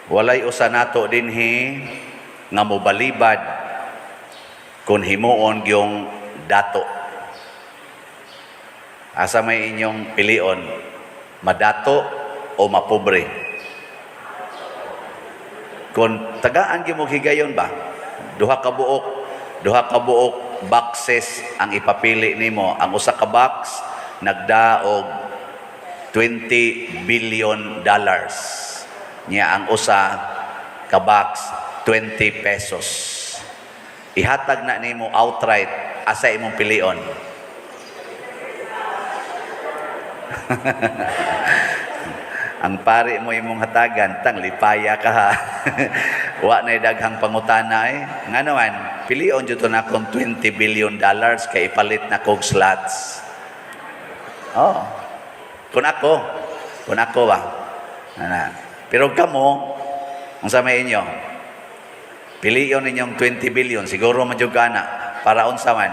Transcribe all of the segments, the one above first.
Walay usa nato dinhi nga mobalibad kung himuon gyung dato. Asa may inyong pilion, madato o mapobre? Kung tagaan gyud mo higayon ba? Duha ka buok boxes ang ipapili nimo. Ang usa ka box nagdaog $20 billion. Nya ang usa ka box, 20 pesos. Ihatag na nimo outright, asa imong pilion? Ang pari mo imong hatagan, tang lipaya ka ha. Wa na daghang pangutana eh. Nga naman, pilion jud to nakong $20 billion kay ipalit na kog slots. Oh. Kung ako ba? Ana. Pero kamo, unsa may inyo? Pilion ninyong 20 billion, siguro man jud kana para unsa man?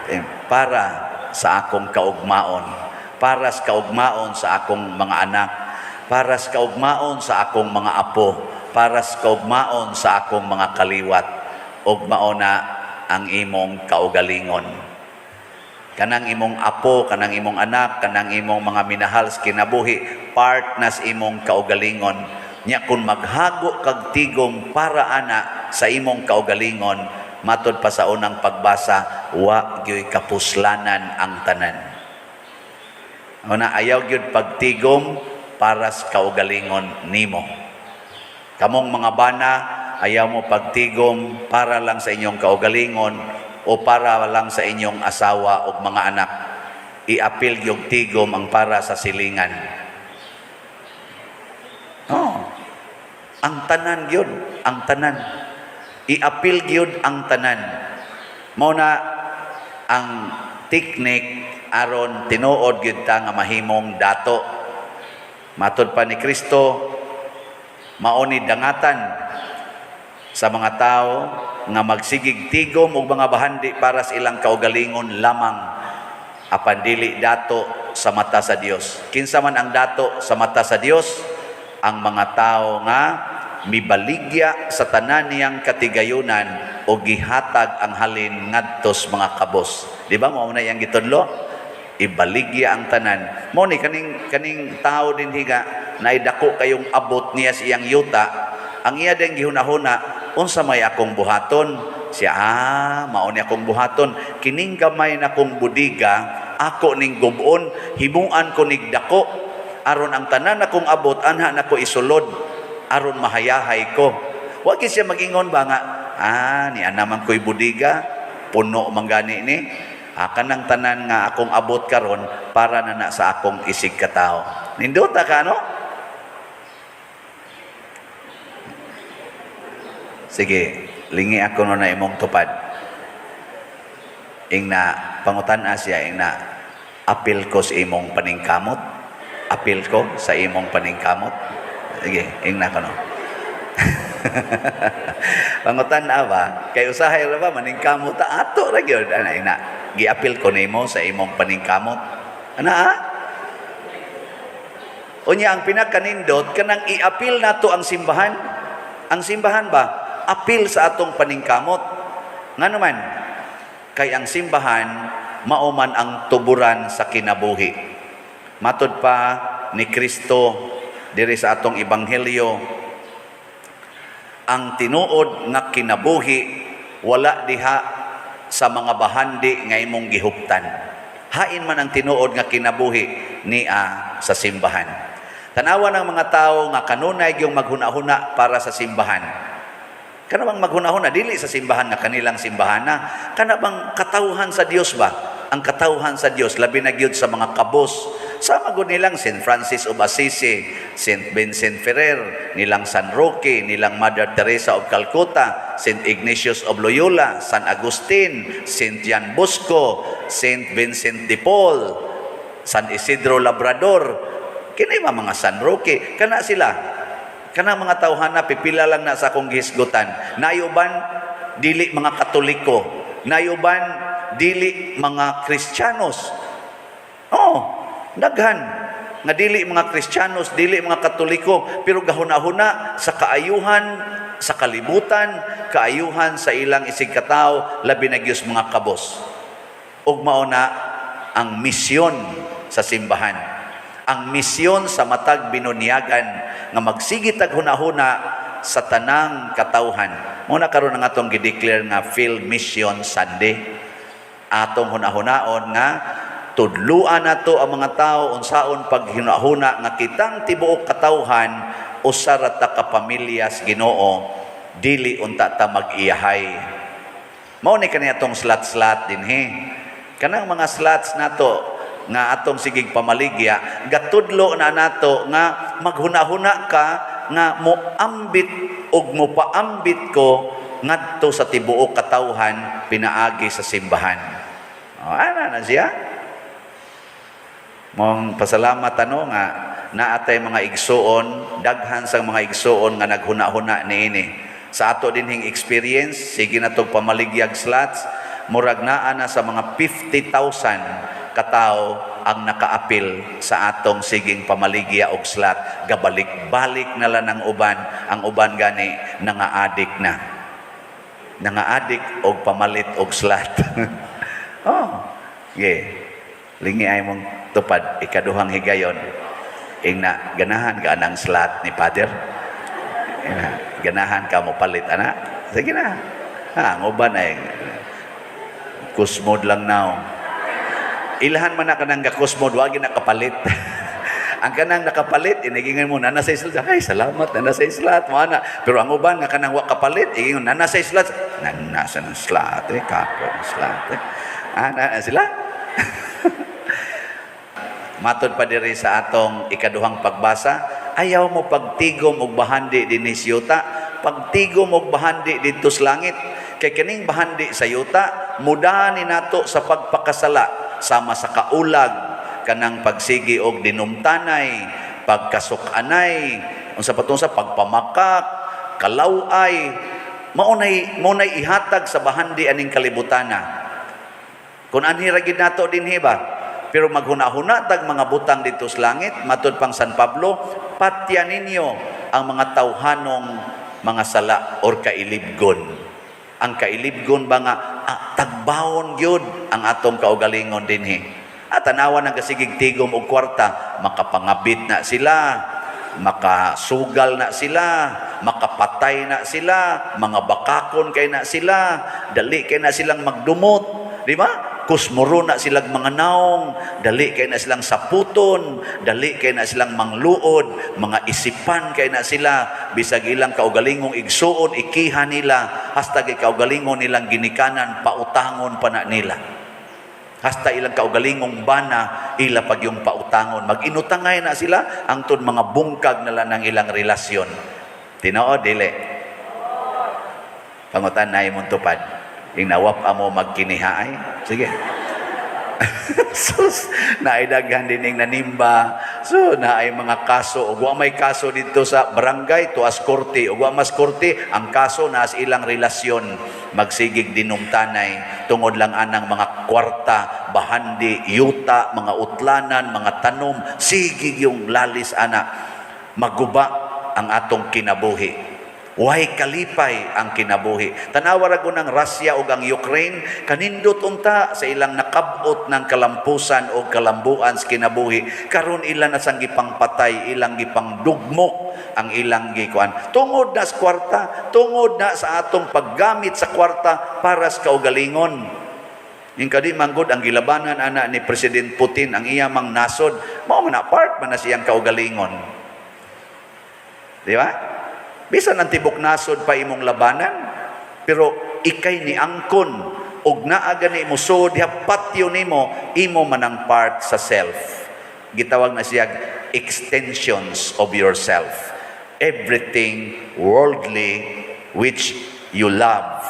Eh, para sa akong kaugmaon, para sa kaugmaon sa akong mga anak, para sa kaugmaon sa akong mga apo, para sa kaugmaon sa akong mga kaliwat, ug mao na ang imong kaugalingon. Kanang imong apo, kanang imong anak, kanang imong mga minahal sa kinabuhi, part nas imong kaugalingon. Nya kung maghago kag tigom para ana sa imong kaugalingon, matod pa sa unang pagbasa, wa gyoy kapuslanan ang tanan. Una, ayaw gyud pagtigom para sa kaugalingon nimo. Kamong mga bana, ayaw mo pagtigom para lang sa inyong kaugalingon o para lang sa inyong asawa o mga anak. Iapil yung tigom ang para sa silingan. Oh. Ang tanan gyud, ang tanan. Iapil gyud ang tanan. Mao na ang teknik aron tinuod gyud ta nga mahimong dato. Matod pa ni Kristo, mao ni dangatan sa mga tao nga magsigig tigom og mga bahandi para sa ilang kaugalingon lamang, apan dili dato sa mata sa Dios. Kinsa man ang dato sa mata sa Dios? Ang mga tao nga mibaligya sa tanan niyang katigayunan o gihatag ang halin ngadto sa mga kabos. Di ba mao na iyang gitudlo? Ibaligya ang tanan. Mo ni kaning kaning tao din higa na dako kayong abot niya sa iyang yuta. Ang iya din gihunahuna, unsa may akong buhaton? Siya, ah, mao ni akong buhaton. Kining gamay na kong budiga, ako ning gubon, himuan ko nig dako aron ang tanan akong abot anha nako isulod aron mahayahay ko. Wa gyud siya magingon ba nga, ah, ni naman ko'y budiga, puno man gani ni. Ah, kanang tanan nga akong abot karon para na na sa akong isig katao. Nindota ka, no? Sige, lingi ako no na imong tupad. Ing na pangutan siya, ing na, apil ko sa imong paningkamot. Apil ko sa imong paningkamot. Sige, ing na ko no. Pangutan na ba? Kay usahay ra ba maningkamot ta ato ra gyud ana ing na. Giapil ko nimo sa imong paningkamot. Ana ah? Unya ang pinakanindot kanang iapil nato ang simbahan. Ang simbahan ba apil sa atong paningkamot. Ngano man? Kay ang simbahan mao man ang tuburan sa kinabuhi. Matod pa ni Kristo diri sa atong ebanghelyo, ang tinuod nga kinabuhi wala diha sa mga bahandi nga imong gihuptan. Hain man ang tinuod nga kinabuhi nia sa simbahan. Tanawa ng mga tao nga kanunay yung maghuna-huna para sa simbahan. Kana bang maghuna-huna dili sa simbahan nga kanilang simbahan na, kana bang katawhan sa Dios ba? Ang katawhan sa Dios labi na gyud sa mga kabos. Sama gud nilang Saint Francis of Assisi, Saint Vincent Ferrer, nilang San Roque, nilang Mother Teresa of Calcutta, Saint Ignatius of Loyola, San Agustin, Saint John Bosco, Saint Vincent de Paul, San Isidro Labrador, kini mga San Roque, kana sila. Kana mga tawhana pipila lang na sa akong gihisgutan. Nayuban dili mga Katoliko, nayuban dili mga Kristiyanos. Oh, daghan. nga dili mga Kristiyanos, dili mga Katoliko, pero gahuna-huna sa kaayuhan sa kalibutan, kaayuhan sa ilang isigkatawo, labi na gyud mga kabos. Ug mao na ang misyon sa simbahan. Ang misyon sa matag binunyagan nga magsige tag hunahuna sa tanang katawhan. Mao na karon ang atong gi-declare nga Field Mission Sunday. Atong hunahunaon nga tudluan nato ang mga tao unsaon paghunahuna nga kitang tibuok katawhan usa ra ta ka pamilya sa Ginoo, dili unta ta mag-iyahay. Mao ni kani atong slot-slot dinhi. Kanang mga slots nato nga atong sigig pamaligya, gatudlo na nato nga maghuna-huna ka nga moambit ug mopaambit ko ngadto sa tibuok katawhan pinaagi sa simbahan. O, ana na siya. Mong pasalamat ano nga naatay mga igsuon, daghan sang mga igsuon nga naghuna-huna niini. Sa ato dinhing experience, sige na tog pamaligyag slots, murag naa na sa mga 50,000 katao ang nakaapil sa atong siging pamaligya og slot. Gabalik-balik na lang ang uban, ang uban gani nanga-adik na. Nanga-adik og pamalit og slot. Oh, yeah. Lingi ay mong tupad ikaduhang higayon. Ingna, ganahan ka anang slot ni Father? Ingna, ganahan ka mo palit ana? Sige na. Ha, ang uban ay kusmod lang now. Ilhan man na kanang gakusmod, wag na kapalit. Ang kanang nakapalit, inigingan mo, nana sa slot. Ay, salamat, nana sa slot. Mo ana. Pero ang uban nga kanang wa kapalit, igingon, nana sa slot. Nana sa ng slot, eh, kapo ng slot. Eh. Ah, na, sila? Matod pa diri sa atong ikaduhang pagbasa, ayaw mo pagtigom og bahandi dinhi sa yuta, pagtigom og bahandi didto sa langit. Kay kining bahandi sa yuta, mudani nato sa pagpakasala sama sa kaulag, kanang pagsigi og dinumtanay, pagkasuk-anay, unsa pa sa pagpamakak, kalaway, maunay ihatag sa bahandi aning kalibutana. Kung anhi ra gid nato dinhi ba? Pero maghuna-huna tag mga butang dito sa langit, matud pang San Pablo, patya ninyo ang mga tawhanong mga sala or kailibgon. Ang kailibgon ba nga tagbawon gyud ang atong kaugalingon dinhi. At tanawan ang kasigig tigom og kwarta, makapangabit na sila, makasugal na sila, makapatay na sila, mga bakakon kay na sila, dali kay na silang magdumot, di ba? Kusmuro na silang mga naong, dali kay na silang saputon, dali kay na silang mangluod, mga isipan kay na sila, bisag ilang kaugalingong igsuon, ikiha nila, hasta kay kaugalingon nilang ginikanan, pautangon pa na nila. Hasta ilang kaugalingong bana, ila pag yung pautangon. Mag-inutangay na sila, angtod mga bungkag na lang ng ilang relasyon. Tinuod, dili? Pangutan na imong tupad. Yung nawap amo magkinihaay. Sige. Sus, naidaghan din ning nanimba. So, naay mga kaso. Ug wa may kaso dito sa barangay, tuas korte. Ug wa mas korte, ang kaso naas ilang relasyon. Magsigig dinumtanay tungod lang anang mga kwarta, bahandi, yuta, mga utlanan, mga tanom, sigig yung lalis ana. Maguba ang atong kinabuhi. Way kalipay ang kinabuhi. Tanawa ra ng Russia ug ang Ukraine, kanindot unta sa ilang nakabot ng kalampusan o kalambuan sa kinabuhi. Karon ila na sang gipangpatay, ilang gipangdugmok ang ilang gikuan. Tungod na sa kwarta, tungod na sa atong paggamit sa kwarta para sa kaugalingon. Yung kadi manggod ang gilabanan ana ni President Putin ang iya mang nasod, mao man na part man na siyang kaugalingon. Di ba? Bisan ang tibok nasod pa imong labanan, pero ikay ni angkon og naa gani mo sud diha patyo nimo, imo manang part sa self. Gitawag na siya extensions of yourself. Everything worldly which you love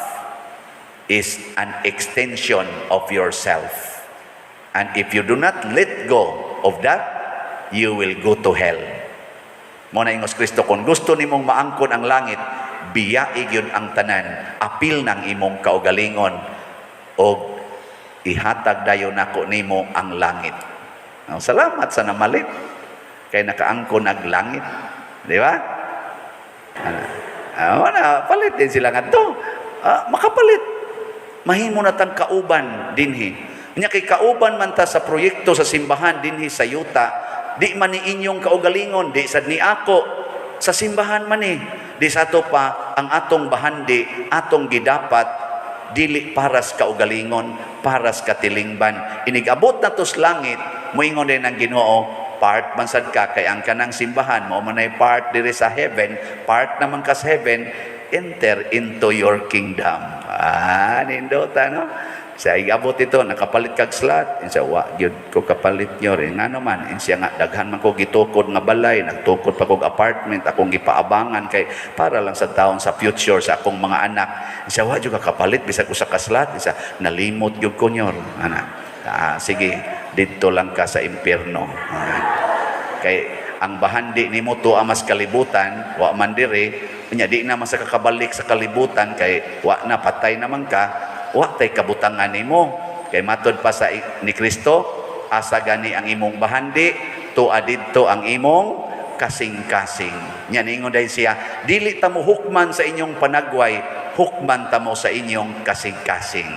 is an extension of yourself. And if you do not let go of that, you will go to hell. Mo na ingos Kristo, kung gusto nimong maangkon ang langit, biyai gyud ang tanan, apil ng imong kaugalingon og ihatag dayon nako nimo ang langit. Salamat sa namalit. Kay nakaangkon ag langit. Di ba? Ana. Ah, wala, palit din sila ngadto. Ah, makapalit. Mahimo na tang kauban dinhi. Nya kay kauban man ta sa proyekto sa simbahan dinhi sa yuta, di man ni inyong kaugalingon, di sad ni ako, sa simbahan man ni. Di sa ato pa ang atong bahandi, atong gidapat dili paras kaugalingon, paras katilingban. Inigabot na tos langit, moingon din ang Ginoo, part man sad ka kay ang kanang simbahan mao man ay part diri sa heaven, part naman ka sa heaven, enter into your kingdom. Ah, nindota, no? Sa igabot ito, nakapalit kag slot. Insa, wa gyud ko kapalit nyo rin. Ngano man, insiya nga daghan man ko gitukod nga balay, nagtukod pa kog apartment, akong gipaabangan kay para lang sa taon sa future sa akong mga anak. Insa, wa gyud ka kapalit bisag usa ka slot. Insa, nalimot gyud ko nyor. Ana. Ah, sige, didto lang ka sa impierno. Ah. Kay ang bahandi nimo tuwa mas kalibutan, wa man diri, unya di na man sa kakabalik sa kalibutan kay wa na, patay naman ka, wa tay kabutangan nimo. Kay matod pa sa ni Kristo, asa gani ang imong bahandi, tua didto ang imong kasing-kasing. Nya ningon dahil siya, dili ta mo hukman sa inyong panagway, hukman ta mo sa inyong kasing-kasing.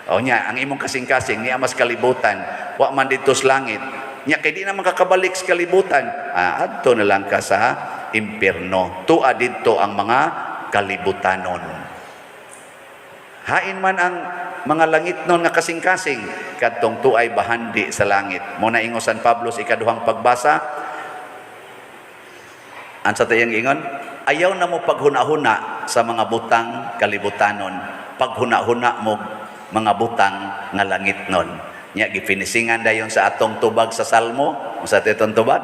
O nya, ang imong kasing-kasing niya mas kalibutan, wa man didto sa langit. Nya kay di na makakabalik sa kalibutan, ah, adto na lang ka sa impierno. Tua didto ang mga kalibutanon. Hain man ang mga langit nun nga kasing-kasing, kadtong tuay bahandi sa langit. Mo na ingon San Pablo sa ikaduhang pagbasa, ang sa tayang ingon, ayaw na mo paghuna-huna sa mga butang kalibutanon, paghuna-huna mo mga butang nga langit nun. Nya gifinisingan dayon sa atong tubag sa Salmo, sa atong tubag.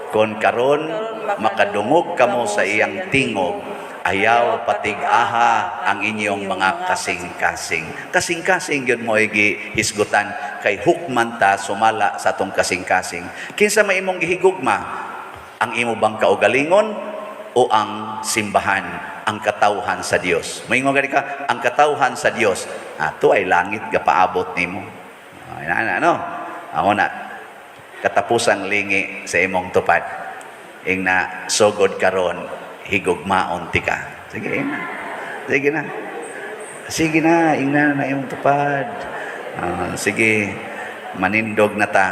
Kon karon makadungog kamo sa iyang tingog, ayaw patig-aha ang inyong mga kasing-kasing. Kasing-kasing yun mo gihisgutan kay hukman ta sumala sa atong kasing-kasing. Kinsa may imong gihigugma? Ang imo bang kaugalingon o ang simbahan, ang katawhan sa Dios? Moingon gani ka, ang katawhan sa Dios. Ah, to ay langit gapaabot nimo. Ay, na, ano? Ako na, katapusang lingi sa imong tupad. Ing na sugod karon, higugmaon tika. Sige na. Sige na. Sige na, ingna na imong tupad. Ah, sige, manindog na ta.